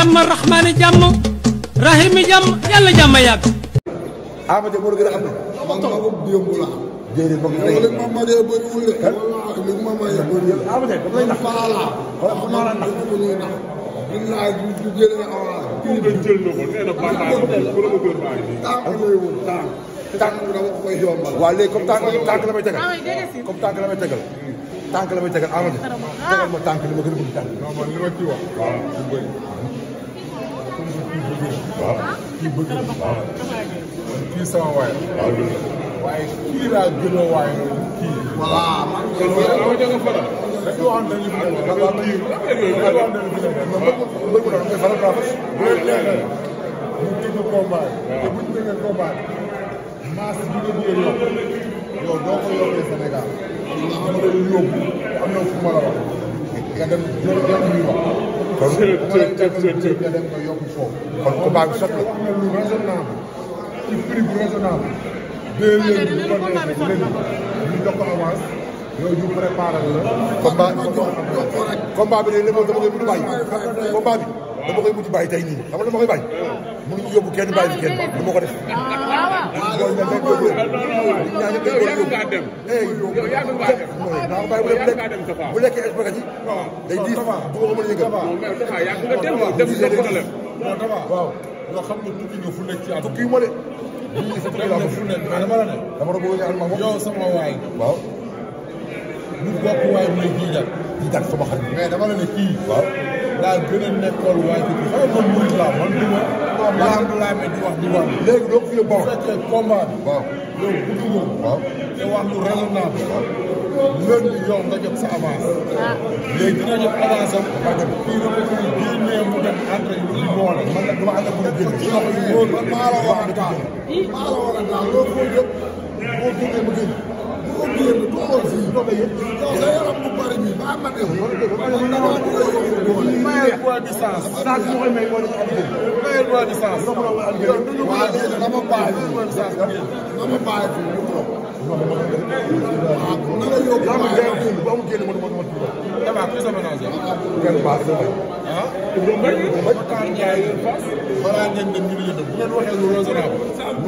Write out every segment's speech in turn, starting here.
jàmm rahmaani jàmm rahimi jàmm yàlla jàmm yàgg. Amady moo la gën a xam ne. man maa ko démb la. déedéet moom li ma mayee bëriwul de. li ma mayee bëriwul. Amady daf lay nax. Faala. wala xam naa la nax. ko ñuy nax. billaay bu jëlee avance. kii bi jël na ko nee na baaxaat ko promoteur baa ngi nii. tànk lay wut tànk. tànk bi dama koy yombal. waaw léegi comme tànk la may tegal. comme tànk la may tegal. tànk la may tegal Amady. tegal ma tànk li ma gën a bëgg tànk. non man li ma ci wax. waaw du bëri. waaw kii bëgg na. waaw kii sama waay la. waaye kii laa gën a waay noonu kii. voilà. kon loolu da nga faral. rek yoo xam ne li mu nekk dafa kii rek yoo xam ne li mu nekk. mbër mu doon koy faral daa fas. bu leen neexee ñu tëgg combat yi. te bu ñu tëggee combat yi. masse bi nga bëgg a yokk yow doo ko yokkee Sénégal. am na lu yóbbu am na fu ma la wax. nga dem jël ñuy wax. kon nga dem nga yokk foofu. kon combat bi sot la. wax na lu raisonnable ci prix bu raisonnable. deux leen bu ko neexee leen ñu jox ko avance yow ñu préparé la. combat bi léegi moom dama koy mujj bàyyi. combat bi dama koy mujj bàyyi tey nii xam nga dama koy bàyyi. mënuñu yóbbu kenn bàyyi fi kenn du ma ko def. loolu ñoom dañ koy yóbbu. ñaañu dañ koy yóbbu. naa ko bàyyi bu lekkee spaghetti day diis bu ko mën a yëngal. waaw yoo xam ne tukki nga fu nekk ci àdduna. tukki moo de. lii sa tukki laa fu nekk mais dama la ne. dama doon bëgg a ñaan ma moom. yow sama waay. waaw. ñu bokk waay muy jiital. di dàq sama xarit. mais dama la ne kii. waaw. daa gën a nekkoon waay ci kii. xam nga man murid laa man du ma. laa di wax di wax. léegi doo ko fi bon. bu fekkee combat bi. waaw. yow gudd nga. waaw. te wax lu raisonnable. waaw. lundi yow nga jot sa avance. léegi dina jot avance am. maa dem kii nga ko génnee mu dem entrée lu ci boole. man nag dama ànd ak bu ñu génn. ci loxo yu wóor. maa la war a daal. maa la war a daal loolu foo jëm. boo génnee ma génn. boo génn toogal fii. yow sa yaram bu bari bi ba ma dem. mayel poids distance. saa su ma koy may moo nekk ak génn. mayel poids distance. waaw léegi dama bàyyi dama bàyyi fii ñu toog. waaw na la yóbbu bàyyi bu amul génn ma Daba kuy sa ménage kenn baax na may. ah. Matar Ndiaye balaa ngeen dem ñu ngi leen bu ngeen waxee lu raisonnable.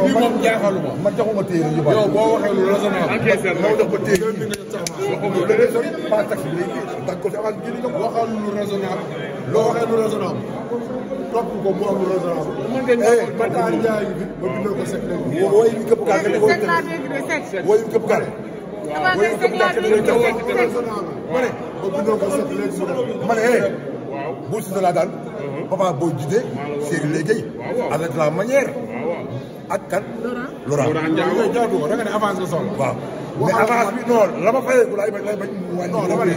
lii moom jaaxaluma. man joxuma téere yu bari. yow boo waxee lu raisonnable. ma jox ko téere di nga jot sa avance. waxuma lu sori pas taxi bi léegi dañ ko si avance génn ñoom. waxal lu raisonnable. loo waxee lu raisonnable. topp ko mu am lu raisonnable. Matar Ndiaye bi ba bindal ko secret bi. woy bi këpp gaal nga woy bi këpp gaal. woy bi këpp gaal nga lay jox. ma ne ba bindal ko secret mu def. ma ne Bou Siteu laa daan. Papa Boy Djiné Serigne Léegi avec la manière. ak kan. Laurent Ndiago jaadu ko da nga ne avance nga soxla. waaw mais avance bi non la ma fayee ku laay bañ mu wàññi. non dama ne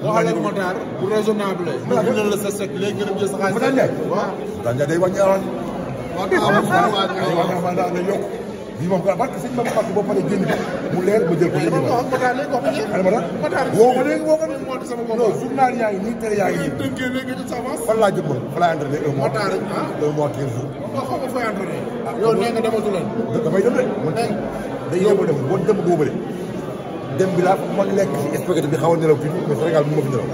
waxal ak Matar bu raisonnable. mu bindal la sa sec léegi nga dem jël sa xaalis. Matar Ndiaye. waaw Matar Ndiaye day wàññi avance. waaw waaw daal day yokk. bii moom parce que sëñ Ba Fatou boo paree génn mu leer ma jël ko yéen a. Matar léegi wax dëgg Matar Matar woo ko léegi woo ko. sama bopp non journal yaa ngi nii tere yaa ngi nii. tënkee léegi nga jot sa avance. fan laa jëm man fa laay entraîné un mois. Matar un mois 15 jours. nga xam nga fooy entraîné. yow nee nga dematu leen. damay dem de. man day yóbbu dem boo dem boo bëri. dem bi laa ma lekk si spaghetti bi xaw a nelaw tuuti mais Sénégal mu ma fi nelaw.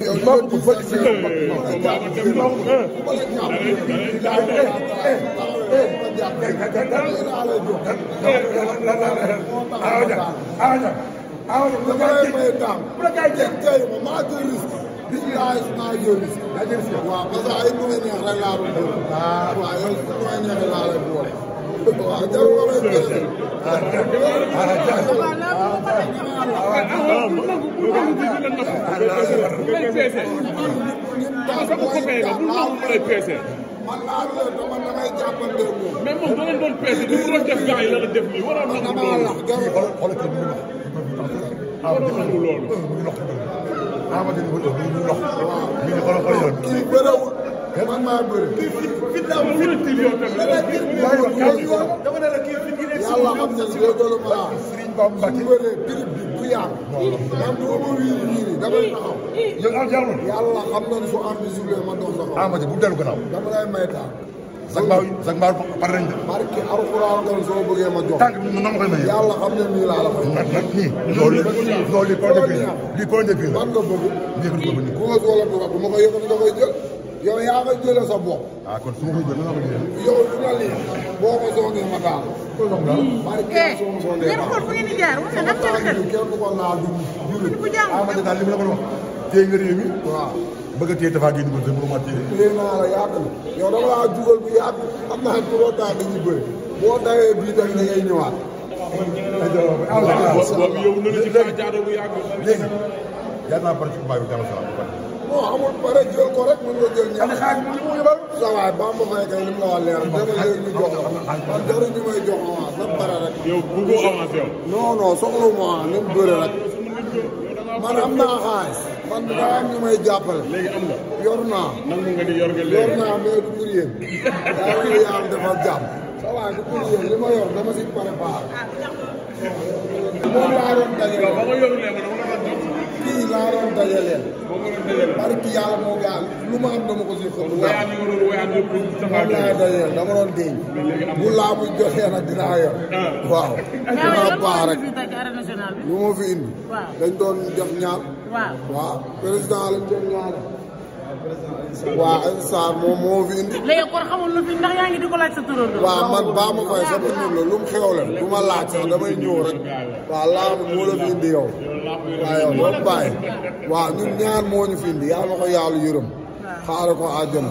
yow maa ko bëgg si yow. waaw parce que ay bu neex rek laa doon jël. waaw yow su ma neex laa lay boole. waaw jarul wala man laa leen dama damay jàppante moom. mais moom da leen doon peese du mu doon def gars yi la la def nii waroon na dama lax jarul xoolal kii mu ngi lox. waroon na loolu. mu ngi lox Amady mu ngi lox. mi ngi xoolal xoolal yoon. kii bëriwul. man maa bëri. dama ne la kii fi yàlla xam ne déggoo ma laa. Serigne Ba Mbacke. bu bëree prix bi bu yàgg. man du ma wiiri damay taxaw. yow am jàll. yàlla xam na ne su am bi ma doon taxaw. Amady bu dellu gannaaw. dama lay may taal. sax mbaaw pare nañ de. barke alxuraan kan soo bëggee ma jox. tànk bi na ma koy maye. yàlla xam ne nii laa la koy. nag nii. loolu lii point de vue la lii point de vue la. man nga bëgg. lii ko bëgg. góos wala droite bu ma ko yëkkati nga koy jël. yow yaa koy jëlee sa bopp. ah kon su ma koy jël nan la ko jëlee. yow fu la lii boo ko soogee ma daal. barke soo ma soogee ngeen xool fu ngeen di jaar wax na daf seen xel. kenn du ko laal du juri. bu jàng ah man de daal li ma la ko wax. téye nga réew mi. waaw. bëgg a téye dafa génn ba tey mënuma téye. téye naa la yàgg na. yow dama laa jugal bu yàgg am naa trop temps dañuy bëri. boo dawee bii da ngay ñëwaat. boobu yow na la ci kaa jaado bu yàgg. léegi yaa naa pare ci combat bi jàmm salaam ba pare. non amul pare jël ko rek mën nga jël ñaar. sa waay Bamba Faye kay li mu la wax leer dama léegi ñu jox la. man jarul ñu may jox avance na pare rek. yow bëggoo avance yow. non non soxla mu ah ni mu bëre rek. man am naa xaalis. man daa am ñu may jàppale. léegi am nga. yor naa. nangu nga ni yor nga yor léegi. naa mais du pour yéen. yaa ngi yàlla defal jàmm. sa waay du pour yéen li ma yor dama si préparé. moom laa doon dajale. ba nga yorulee ma dama la doon jox. kii laa doon dajaleel. boo ko doon dajale. barki yàlla moo gaal lu ma am dama ko si xëy. wayaat yi nga doon wayaat yëpp pour moom taxaw laa dajaleel dama doon denc. bu laa bu joxee nag dinaa yor. waaw. dina baax rek. lu ma fi indi. dañ doon def ñaan. waaw président lañ doon ñaan. waaw instant moom moo fi indi. léegi kon xamul lu fi ndax yaa ngi di ko laaj sa turando. waaw man Bamba Faye sama tur la lu mu xewle du ma laaj sax damay ñëw rek. waaw laa moo la fi indi yow. waaw yow loolu bàyyi. waaw ñun ñaar moo ñu fi indi yàlla na ko yàlla yërëm. xaare ko àjjana.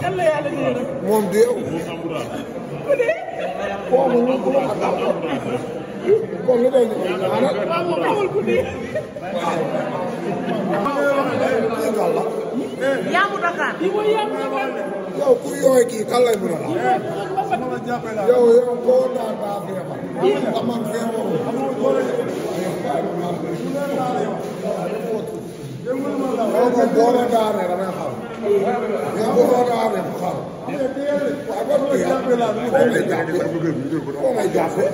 moom di yow. kooku ñu ko wax kon lu doon ñu koy ñaanal. Yaamu Dakar. yow ku yooy kii kan lay mën a la. yow koo daan daa feebar. aman feebarul. yow moom boo ma daanee damay xam. yow boo ma daanee ma xam. waaw ban kii yaa ngi lay jàppee. foo may jàppee.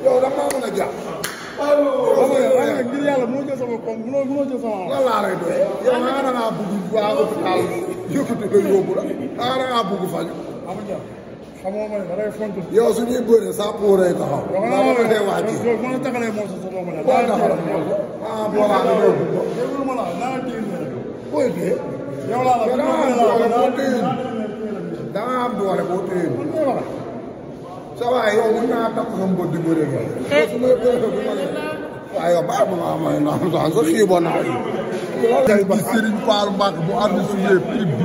yow da maa mën a jàpp. ngir yàlla moo jël sama koom mënoo jël sama. lan laa lay doy. yow naa da ngaa bugg waa hôpital yëkkati la yóbbu la. naa da ngaa bugg faju. xamoo ma ne da ngay fontu. yow su ñuy bëree saa pooree taxaw. naa ma ko dee wàcc. yow mën na taxalee moo sa soxla ma ne. boo taxaw ah boo laa la doon. déglu ma la naa téye booy téye. yow laa la da ngaa am doole boo téye. da ngaa am doole boo téye. sa waay yow mën naa takk sa mbër di bëree nga. su ma bëree ko du ma ne. waaye yow baax na maa may naan sax sa xiiboo naa yi. loolu Serigne Fall Mbacke bu ànd suñu prix bi.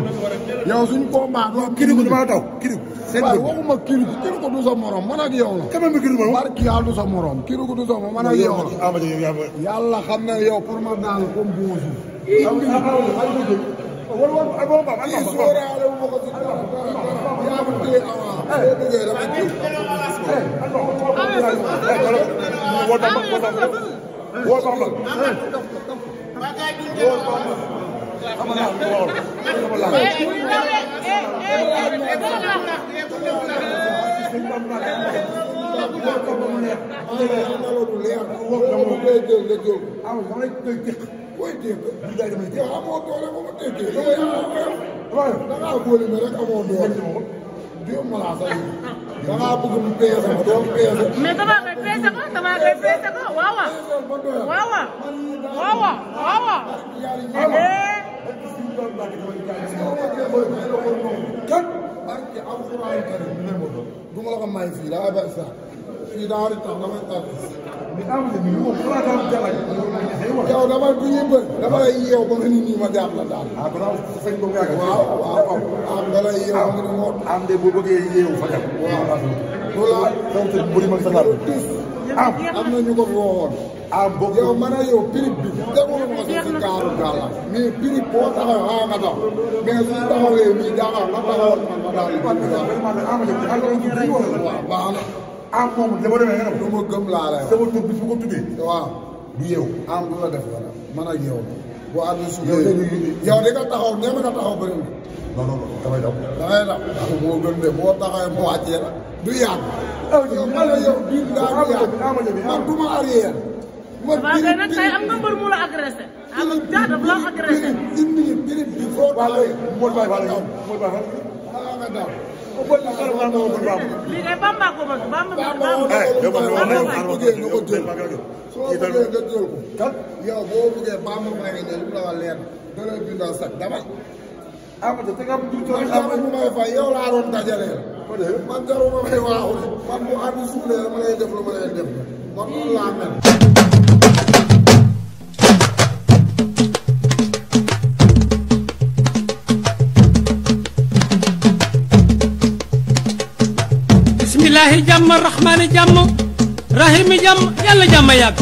yow suñu combat doo kiriku damaa daw kiriku. seen waaye waxuma kiriku du sa morom man ak yow la. quand même kiriku moom. barki yàlla du sa morom kiriku du sa morom man ak yow la. yàlla xam na yow pour ma daal comme bonjour. kii sóoraale wu ma ko si dara yaa ngi téye avant boo duggee dama téye. yow amoo doole ba ma déggee yow da ngaa góole mais rek amoo doole. diw ma laa sax da ngaa bëgg mu peese ma doon peese. mais damaa koy peese ko damaa koy peese ko waaw waaw waaw waaw waaw. kat barke alxuraan karim du ma la ko may fii daa bari sax fii daa war a tax damay tax. yow damay bu ñuy bëri dama lay yeew ba nga ni nii ma jàpp la daal. waaw waaw am da lay yeew nga ni moo. am de boo bëggee yeewu fa dem. waaw loolu am na ñu ko fi woowoon. yow man a yow prix bi tegul ma ko si kaaru gàlla mais prix boo taxaw xaw nga tax mais su taxawee nii jaaxal nga taxawal man ma daal di waaw baax na. am moom dama demee nga du ma gëm laa lay wax. sama tur bi su ko tuddee. waaw du yeewu. am du la def dara man ak yow boo ànd su yow di nga taxaw ñeme nga taxaw bëri na. non damay daw. damay daw moo gën de boo taxawee mu wàccee la du yàgg. yow man la yow bii daa du yàgg man du ma arrière. waaw kay nag tey am nga mbër mu la agressé. am jaata bu la agressé. une minute bi foo taxawee. mooy bàyyi nga daw lii kay Bamba ko bëgg Bamba. soo bëggee nga jël ko. yow boo bëggee Bamba may ne lu la wax leer da lay bindal sax dama. Amady te nga am tuuti bu may fay yow laa doon dajalee. man jaruma may waaw man bu ànd suulee dama lay def lu ma lay def man noonu laa mel. bismillahi jàmm rahmaani jàmm rahimi jàmm yàlla jàmm yàgg